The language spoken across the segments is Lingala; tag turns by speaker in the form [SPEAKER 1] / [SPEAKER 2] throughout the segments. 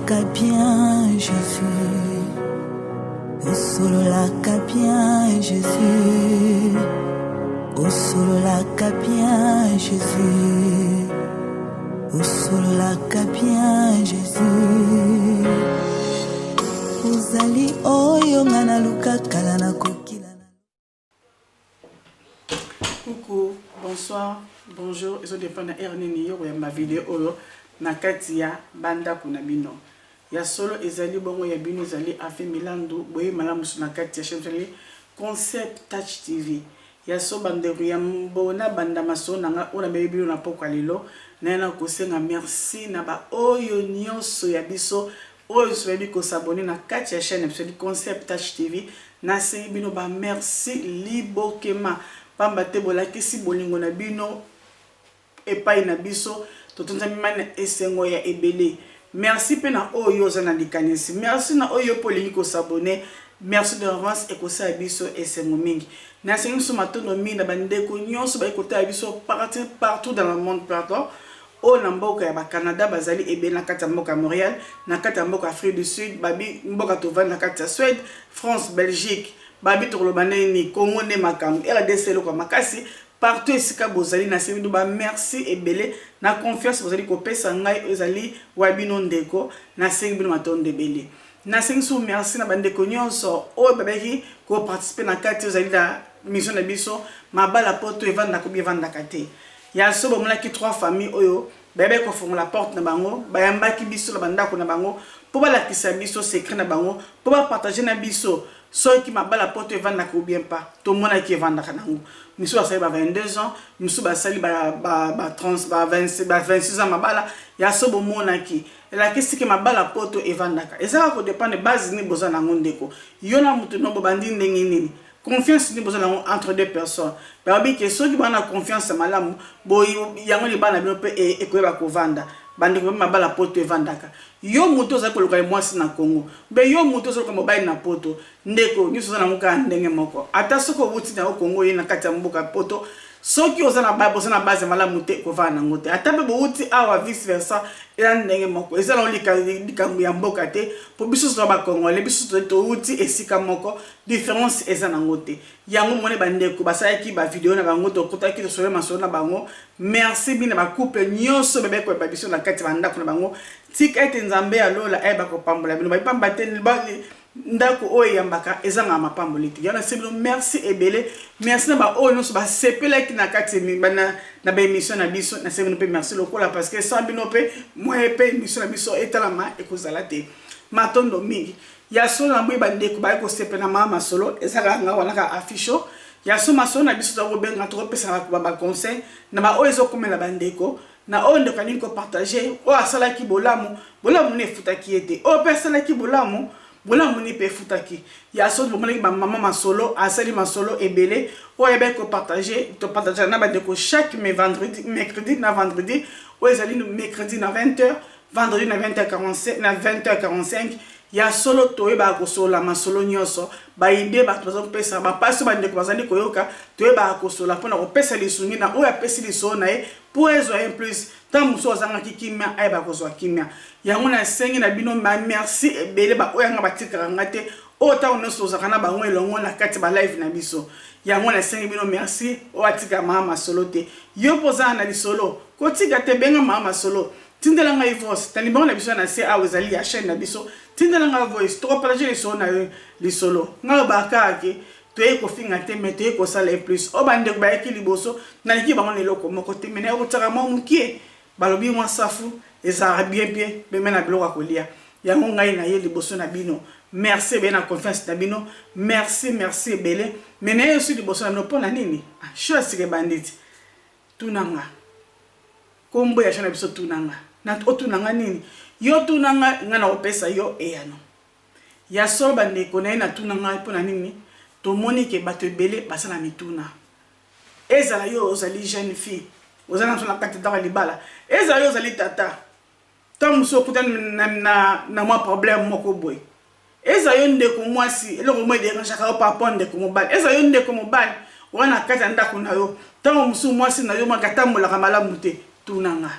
[SPEAKER 1] Osololaka bien Jesus, osololaka bien Jesus, osololaka bien Jesus, osololaka bien Jesus. Ozali oyo nga naluka kala nakokila.
[SPEAKER 2] Coucou, bonsoir, bonjour. Ezo dépend na heure nini yo koyamba video oyo na kati ya bandako na bino. Ya solo ezali bongo ya bino ezali Afe Milandu boye malamu na kati ya chaîne ezali Concept Touch TV. Ya so bandeko ya mbo na banda masolo na nga oyo nabebi bino na pokwa lelo naye na kosenga merci na ba oyo nyonso ya biso oyo nyonso bayebi ko s'abonner na kati ya chaîne na biso Concept Touch TV. Nasengi bino ba merci libokema pamba te bolakisi bolingo na bino epai na biso, totonzami mai na esengo ya ebele. Merci pe na oyo oza na likanisi, merci na oyo yo pe olingi ko s'abonner, merci d'avance, ekosala biso esengo mingi. Nasengi biso matondo mingi na bandeko nyonso baye kotala biso partout partout dans le monde, pardon, oyo na mboka ya ba Canada bazali ebele na kati ya mboka ya Montréal, na kati ya mboka Afrique du Sud, babi mboka tovandi na kati ya Suède, France, Belgique, babi tokoloba ndenge nini, Congo nde makambo, RDC eloko ya makasi partout esika bozali. Nasengi bino ba merci ebele na confiance bozali kopesa ngai oyo ezali wa bino ndeko. Nasengi bino matondo ebele. Nasengi so merci na bandeko nyonso oyo babaki koparticiper na kati oyo ezali na mission na biso mabala poto evandaka obi evandaka te. Ya so bomonaki trois familles oyo bayebaki kofongola porte na bango, bayambaki biso na bandako na bango mpo balakisa biso secret na bango, mpo bapartage na biso soki mabala poto evandaka ou bien pas. Tomonaki evandaka nango. Misusu basali ba 22 ans, misusu basali ba, ba, ba, 30, ba, 20, ba 26 ans mabala. Ya so bomonaki elakisi ke mabala poto evandaka. Eza kaka kodépendre base nini boza nango ndeko. Yo na motu no bobandi ndenge nini, confiance nini boza nango entre deux personnes. Bayebi ke soki baza na confiance ya malamu boye, yango libala na bino mpe ekoyeba kovanda. Bandeko mpe mabala poto evandaka. Yo motu ozali koluka mwasi na Congo, mpe yo motu ozoluka mobali na poto, ndeko, nyonso oza nango kaka ndenge moko. Ata soki owuti na yo Congo ye na kati ya mboka poto, soki oza na ba boza na base ya malamu te, kovanda nango te. Ata mpe bowuti awa, vice versa, eza ndenge moko. Eza nango likambo ya mboka te, mpo biso toza bacongolais, biso towuti esika moko, différence eza nango te. Yango moni bandeko basalaki bavideo na bango, tokotaki tosolo masolo na bango. Merci bino bacouple nyonso bebe koyeba biso na kati ya bandako na bango. Tika ete Nzambe ya lola ayeba kopambola bino. Bayipamba te ndako oyo eyambaka ezangaka mapamboli te. Yango nasi bino merci ebele. Merci na baoyo nyonso basepelaki na kati na baémission na biso. Nasi bino mpe merci lokola, parce que sans bino mpe moye mpe émission na biso etalama ekozala te. Matondo mingi. Ya solo na moi bandeko baye kosepela ma masolo ezalaka nga wana kaka afficho. Ya so masolo na biso toza kobenga, tokopesa baconseil na baoyo ezokomela bandeko na oyo ndeko alingi kopartage. Oyo asalaki bolamu, bolamu nini efutaki ye te? Oyo mpe asalaki bolamu, bolamu nini mpe efutaki? Ya so bomonaki bamama masolo asali masolo ebele oyo ayebaki kopartage. Topartage na bandeko chaque vendredi, mercredi na vendredi. Oyo ezali mercredi na 20 heures, vendredi na 20h45, na 20h45. Ya solo toyebaka kosolola masolo nyonso, baide bato baza kopesa, bapasi oyo bandeko bazali koyoka, toyebaka kosolola mpona kopesa lisungi na oyo apesi lisolo na ye mpo ezwa ye plus. Ntango mosusu azangaki kimia, ayeba kozwa kimia. Yango nasengi na bino ma merci ebele baoyo yanga batikaka nga te, oyo ntango nyonso tozalaka na bango elongo na kati ya balive na biso. Yango nasengi bino merci. Oyo atikaka mama masolo te, yo mpo ozala na lisolo, kotika te, benga mama masolo, tindela ngai voice na numéro na biso na se awa, ezali ya chaîne na biso. Tindela ngai voice, tokopartage lisolo na yo. Lisolo ngai lobaka kaka ke toyei kofinga te, mais toyei kosala ye plus. Oyo bandeko bayaki liboso, naleki bango na eloko moko te, mais naye kotiaka mwa mokie. Balobi mwa safu ezalaka bien bien meme na biloko ya kolia. Yango ngai na ye liboso na bino. Merci ebele na confiance na bino. Merci, merci ebele. Mais naye osi liboso na bino mpo na nini? Show ya sika ebandi ti. Tunanga kombo ya chaîne na biso, tunanga na otunanga nini? Yo tunanga ngai, na kopesa yo eyano. Ya solo bandeko na ye, natuna ngai mpo na nini? Tomoni ke bato ebele basala mituna. Ezala yo ozali jeune fille, oza na na kati ndako ya libala, ezala yo ozali tata, ntango mosusu okutani na mwa problème moko boye, eza yo ndeko mwasi, eloko moko ederangeaka yo par rapport ndeko mobali, eza yo ndeko mobali wana na kati ya ndako na yo, ntango mosusu mwasi na yo maka atambolaka malamu te, tunanga.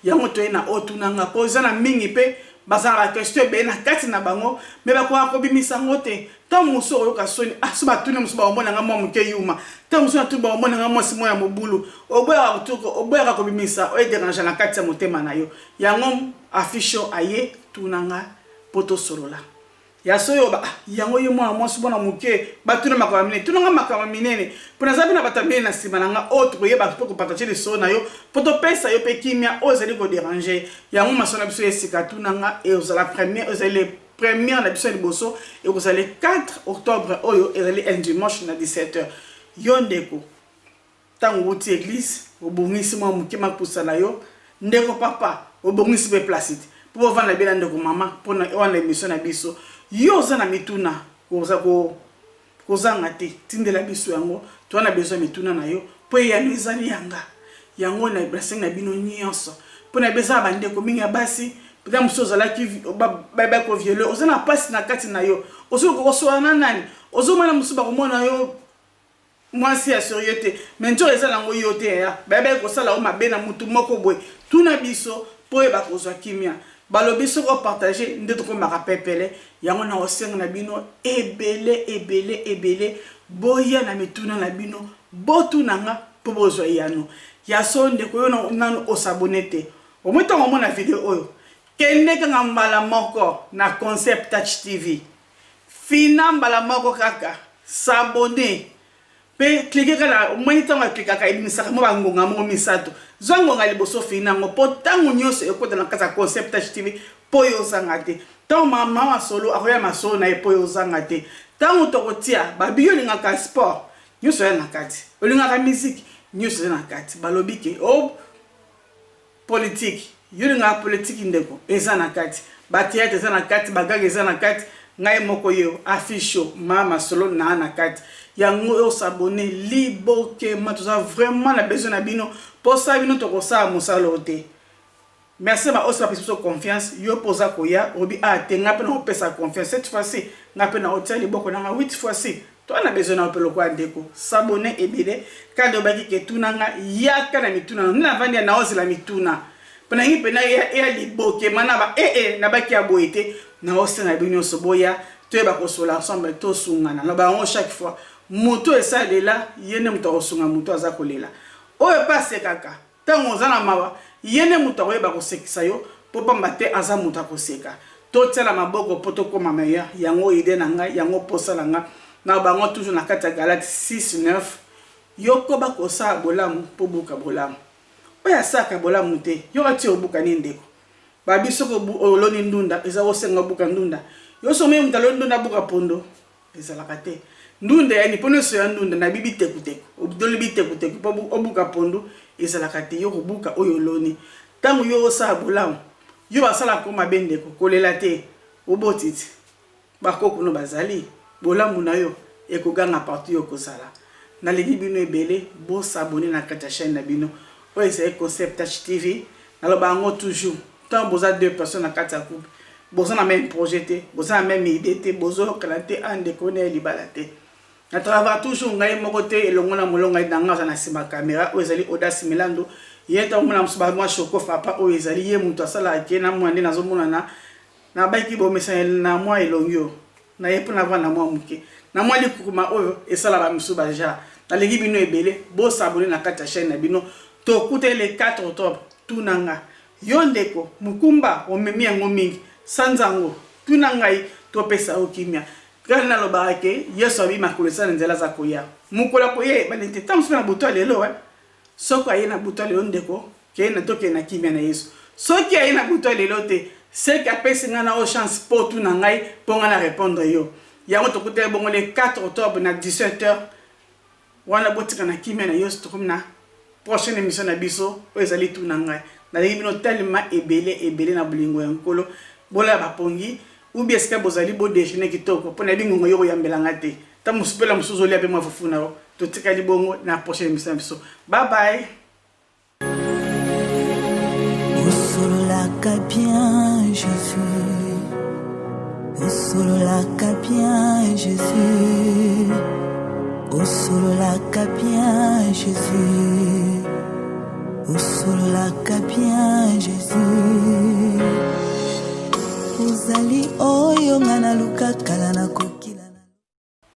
[SPEAKER 2] Yango toye na oyo tunanga, mpo eza na mingi mpe. Bazala ba question ebele na kati na bango, mais bakoka kobimisa yango te. Ntango mosusu okoyoka soni, ah, so batuni mosusu bakomona nga mwa moke yuma. Ntango mosusu natuni bakomona nga mwasi mwa ya mobulu. Oboyaka kobimisa oyo ederange na kati ya motema na yo. Yango affiche aye tuna nga mpo tosolola. Ya solo ba ah, yango ye mwana mwasi mwana moke batuna makambo ya minene. Tuna nga makambo ya minene mpo naza mpe na bato ya minene na nsima na nga oyo tokoyeba mpe kopartage lisolo na yo mpo topesa yo mpe kimia oyo ezali koderange. Yango masolo na biso ya sika tuna nga ezala première, ezali le première na biso ya liboso, ekozala le 4 octobre oyo ezali un dimanche na 17h. Yo ndeko, ntango outi église obongisi mwa moke makusa na yo, ndeko papa obongisi mpe place te mpo bovanda bela ndeko mama mpona wana émission na biso. Yo oza na mituna koza kozanga te, tindela biso yango, toza na besoin mituna na yo mpo eyano ezali yanga. Yango na nasengi na bino nyonso mpo na eza bandeko mingi ya basi mpenza mosusu ozalaki bakovioler, oza na mpasi na kati na yo, ozokoka kosola na nani, ozomona mosusu bakomona yo mwasi ya sérieux te, mais nzoka eza nango yo te ya bayebaki kosala yo mabe na mutu moko boye. Tuna biso mpo oyeba kozwa kimia. Balobi soki opartage nde tokomaka pepele. Yango na kosenga na bino ebele ebele ebele, boya na mituna na bino, botuna nga mpo bozwa eyano ya so. Ndeko, yo nanu os'abonner te, omoi ntango omona video oyo, kende kanga mbala moko na Concept Touch TV, fina mbala moko kaka s'abonner mpe clique kaka. Omoni ntango aklikaka, ebimisaka mwa bangonga moko misato. Zwa ngonga liboso, fina yango mpo ntango nyonso ekota na kati ya Concept Touch TV mpo oyo ozanga te. Ntango mama masolo akoya masolo na ye mpo oyo ozanga te. Ntango tokotia babi, yo olingaka sport, nyonso eza na kati, olingaka musique, nyonso eza na kati. Balobi ke o politique, yo olingaka politike, ndeko, eza na kati, bathéâtre eza na kati, bagage eza na kati. Ngai moko yo affiche ma masolo na na kati yango oyo. S'abonner libokema, toza vraiment na besoin na bino. Mposa bino tokosala mosala oyo te. Merci ba oyo bapesi biso confiance. Yo mpo oza koya, obi a te, ngai mpe na kopesa confiance cette fois-ci, ngai mpe na otia liboko nanga 8 fois-ci. Toza na besoin na yo mpe lokola ndeko. S'abonner ebele kaka obaki ke tuna nga, yaka na mituna nde navandi ya naozela mituna mpo nangi mpena eya libokema na ba ee nabaki ya boye te. Naosenga bino nyonso boya, toyeba kosola ensemble, tosungana. Loba yango chaque fois, moto esalela ye nde moto akosunga moto aza kolela. Oyo mpe asekaka ntango oza na mawa, ye nde moto akoyeba kosekisa yo, mpo pamba te aza moto akoseka. Totiala maboko mpo tokóma meilleur. Yango idée na ngai, yango posa na ngai na bango toujours na kati ya Galate 6 9: yo koba kosala bolamu mpo buka bolamu. Oyo asalaka bolamu te, yoka ti obuka nini? Ndeko, babi soki oloni ndunda, eza kosenga obuka ndunda. Yo so omei moto aloni ndunda abuka pondo, ezalaka te. Ndunda yani mpo nyonso ya ndunda na bibi tekuteku, oloni bitekuteku mpo obuka pondu, ezalaka te. Yo kobuka oyo oloni. Ntango yo osala bolamu, yo basalaka ko mabe, ndeko, kolela te, oboti ti bakoko no bazali bolamu na yo ekoganga partout yo kozala. Nalingi bino ebele, bos'abonner na kati ya chaîne na bino oyo ezali Concept Touch TV. Naloba yango toujours, ntango boza deux personnes na kati ya couple, boza na même projet te, boza na même idée te, bozoyokana te, a ndeko na ye libala te. Na travaille toujours ngai moko te, elongo na molongo na nga aza na nsima caméra oyo ezali Audace Milando. Ye ntango omona mosu bamwa shoko papa oyo ezali ye moto asalaka ke na mwa nde nazomonana nabaki bomesana na mwa elongi oyo na ye mpo navanda mwa moke na mwa likukuma oyo esala bamisu baja. Nalingi bino ebele, bos'abonner na kati ya chaîne na bino. Tokutani le 4 octobre, tuna nga. Yo ndeko, mokumba omemi yango mingi sanza yango, tuna ngai topesa yo kimia. Kaka nalobaka ke Yesu abi makolo eza na nzela, aza koya. Mokolo akoya eyebani te, ntango mosusu na butu ya lelo. Soki aye na butu ya lelo, ndeko, kende, tokende na kimia na Yesu. Soki aye na butu ya lelo te, seke apesi ngai na oyo chance mpo tuna ngai mpo ngai na répondre yo. Yango tokutaki bongo le 4 octobre na 17 heures wana. Botika na kimia na Yesu. Tokomi na prochaine émission na biso oyo ezali tuna ngai. Nalingi bino telema ebele ebele na bolingo ya Nkolo. Bolala bapongi ubi esika bozali, bodéjeuner kitoko mpo nayebi ngongo yo koyambela ngai te. Ntango mosusu mpela mosusu ozolia mpe mwa fufu na yo. Totikali bongo na prochaine émission na biso. Bye bye.
[SPEAKER 1] Osololaka bien Jésus, osololaka bien Jésus, osololaka bien Jésus, osololaka bien Jésus. Ozali oyo nga naluka kala nakokila.